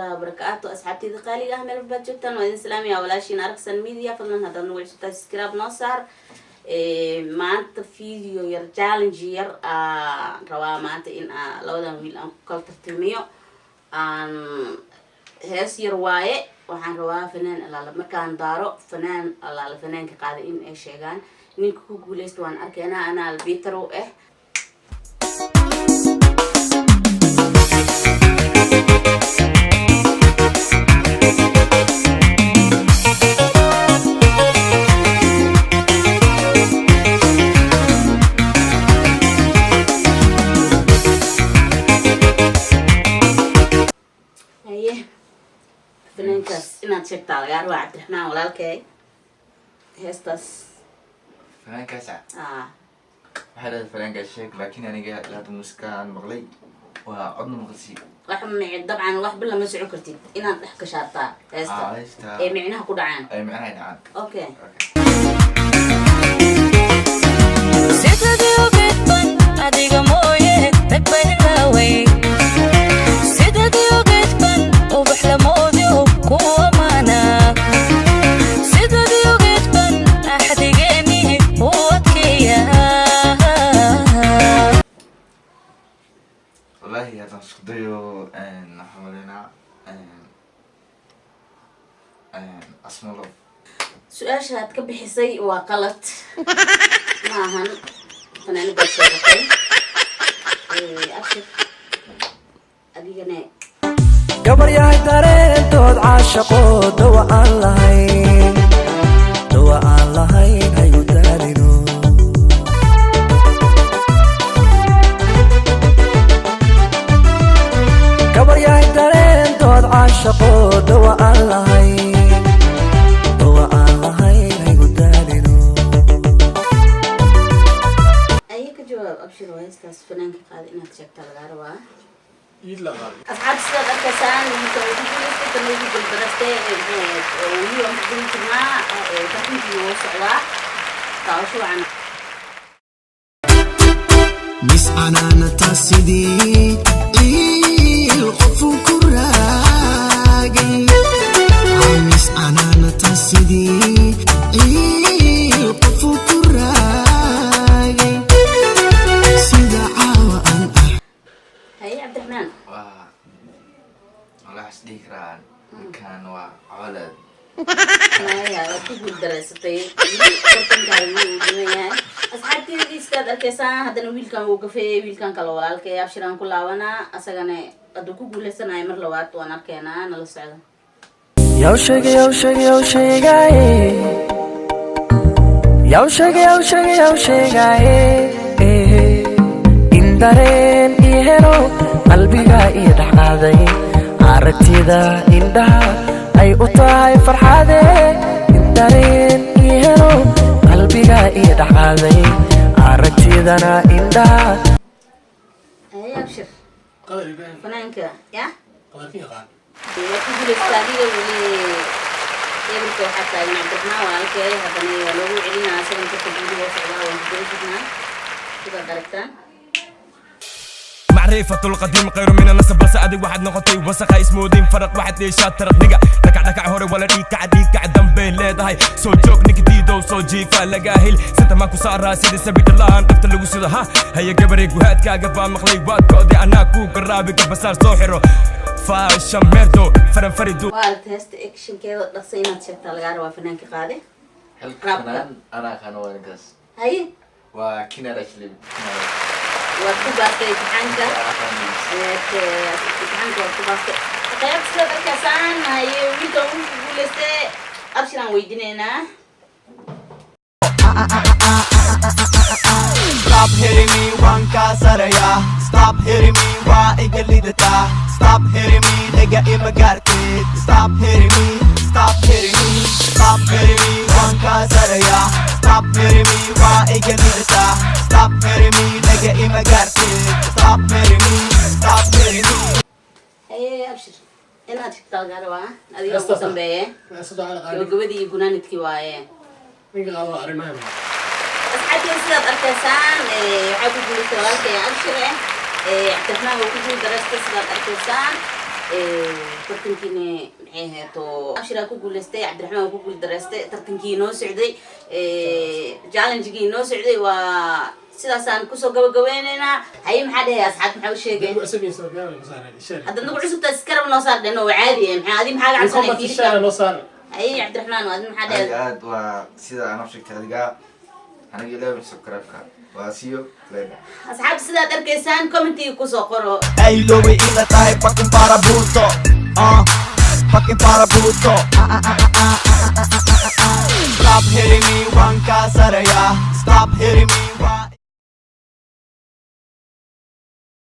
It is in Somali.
Waraxmatullaahi wabarakaatu. Asxaabteyda qaaliga ah, meel walbaad joogtaan, waa idin salaamaya. Walaashiin Aragsan Media. Fadlan haddaad nagu cusubtahay, subscribe noo saar. Maanta video yar, challenge yar aan rabaa maanta in labadan wiil aan ku kala tartamiyo. Aan hees yar waaye. Waxaan rabaa fanaan alaala markaan daaro, fanaan alaala fanaanka qaaday in ay sheegaan. Ninka ku guuleysta waan arkeynaa. Anaa albitaro ah. Haye, fanaankaas inaad sheegtaa lagaa rabaa, Cabdiraxmaan walaalkay, heestaas. Fanaankaasa? Ah. Waxaa dhahday fanaankaas sheeg, laakiin aniga ilaa hadda muusikaan maqlay waa codna maqlisi. Wax dabcan waxba lama socon kartid, inaad dhex gashaartaa heesta. Ah, heesta. Ee micnaha ku dhacaan. Ay micnaha dhacaan. Okay. Sidadii ogeedban adiga mooye ragbahilaaway, sidadii ogeedban ubax lamoodyo ku amaana, sidadii ogeedban axdigeeni u adkeeya. Wallaahi haddaan isku dayo, waxaan maleynaa Asmalo. Su-aasha aad ka bixisay waa qalad, ma ahan fanaanadaad sheegatay. Abshir, adigana. Gabar yahay dareentood caashaqo, dawa aan lahayn, dawa aan lahayn, hayu daalino. Gabar yahay dareentood caashaqo, dawa aan lahayn, dawa aan lahayn, hayu daalino. Aye, ka jawaab Abshir. Waa heestaas fanaanka qaada inaad sheegtaa lagaa rabaa. Iid la qaaday. Asxaabta, sidaad arkaysaan, wiilka uu ku guuleystay, kan ugu guuldarastay. Weli waan ku geli jirnaa tartankii, wuu socdaa. Daawasho wacan. Mis canaanata sidii ciil qofu ku raagay, mis canaanata sidii ciil qofu ku raagay, sida caawa aan ah. Haye, Cabdiraxmaan. Waa walaa is dhihi karaa ninkan waa colaad. Maya, waad ku guuldareysatay. Weli tartankaaga wuu dhiman yahay. Asxaabteedii, sidaad arkaysaan, haddana wiilkan wuu gafeeyey. Wiilkan kale walaalkay Abshiraan ku laabanaa, asagana hadduu ku guuleysanayo mar labaad waan arkeenaa. Nala socda. Yow sheegay, yow sheegay, yow sheegaye, yow sheegay, yow sheegay, yow sheegaye, in dareen ii helo qalbiga ii dhexqaaday, aragtida indhaha ay u tahay farxade, in dareen ii helo qalbiga ii dhexqaaday, aragtidana indhaha. Haye, Abshir. Qadar Ibrahim. Fanaanka ya. Qadarka yaqaan. Waad ku guuleysata adiga. Weli eberka waxaa taagan Cabdiraxmaan walaalkay. Haddana waa loogu celinaa asagan. Tartanka weli waa socdaa, waan ku guda jirnaa sidaad aragtaan. معرفة القديم خير من النسب, balse adig waxaad noqotay wasaqa, ismoodin faraq, waxaad dheeshaa taraqniga dhakac dhakac hore wala dhiikac dhiikac dambey leedahay. Soo joog ninka diidow, soo jiifa lagaa hel sintamaan ku saaraa sida sabidhalaan dhabta lagu sido. Ha haya gabaray, guhaadkaaga baa maqlay, waad go'day, anaa kuu garaabi. Garbasaar soo xiro, faasha meerdo faranfaridu. Waa aragtay heesta actionkeeda, dhaqsa inaad sheegtaa lagaa rabaa fanaanka qaade. Xilka Raabka. Fanaan anaa aqaano, waa ninkaas. Haye. Waa Kinarash Lim. Waad ku baastay imtixaanka. Imtixaanka waad ku baastay. Qayaabta, sidaad arkaysaan, haye, wiilka wuu ku guuleystay. Abshiraan weydiinaynaa. Stop hitting me, waan kaa sarayaa. Stop hitting me, waa iga lidataa. Stop hitting me, nigga, ima gaartid. Stop hitting me, stop hitting me, stop hitting me, waan kaa sarayaa. Stop hitting me, waa iga lidataa. Stop hitting me, nigga, ima gaartid. Stop hitting me, stop hitting me. Haye, Abshir, inaad sheegtaa lagaa rabaa adiga ugu dambeeye. Heesta waxaa la qaaday. Gabagabadii iyo gunaanidkii waaye. Ninka qaado waa arrimaha. Asxaabteeda, sidaad arkaysaan, waxaa ku guulaystay walaalkay Abshir eh. Cabdiraxmaan wuu ku guul daraystay, sidaad arkaysaan. Tartankiina maxay ahayd oo Abshiraa ku guuleystay, Cabdiraxmaan ku guuldareystay. Tartankii noo socday, challenge-gii noo socday, waa sidaasaan kusoo gabagabeyneynaa. Haye, maxaa dhahay asxaab? Maxaa u sheegay? Nagu cusub yihiin, subscribe noo saaran, share. Hadda nagu cusubtaa, subscribe noo saar dheno, waa caadi eh. Maxaa adi, maxaa ga cabsanay? Comment, share noo saaran. Haye Cabdiraxmaan, adi maxaa dhahay? Adiga aad waa sida aan u sheegtay adiga, aniga 11 subscribe-ka waa siyo leena. Asxaabta, sidaad arkaysaan, commentiga kusoo qoro. Ay loobay ila tahay fucking barabuuto, fucking barabuuto. Stop hitting me, waan kaa sarayaa. Stop hitting me, waa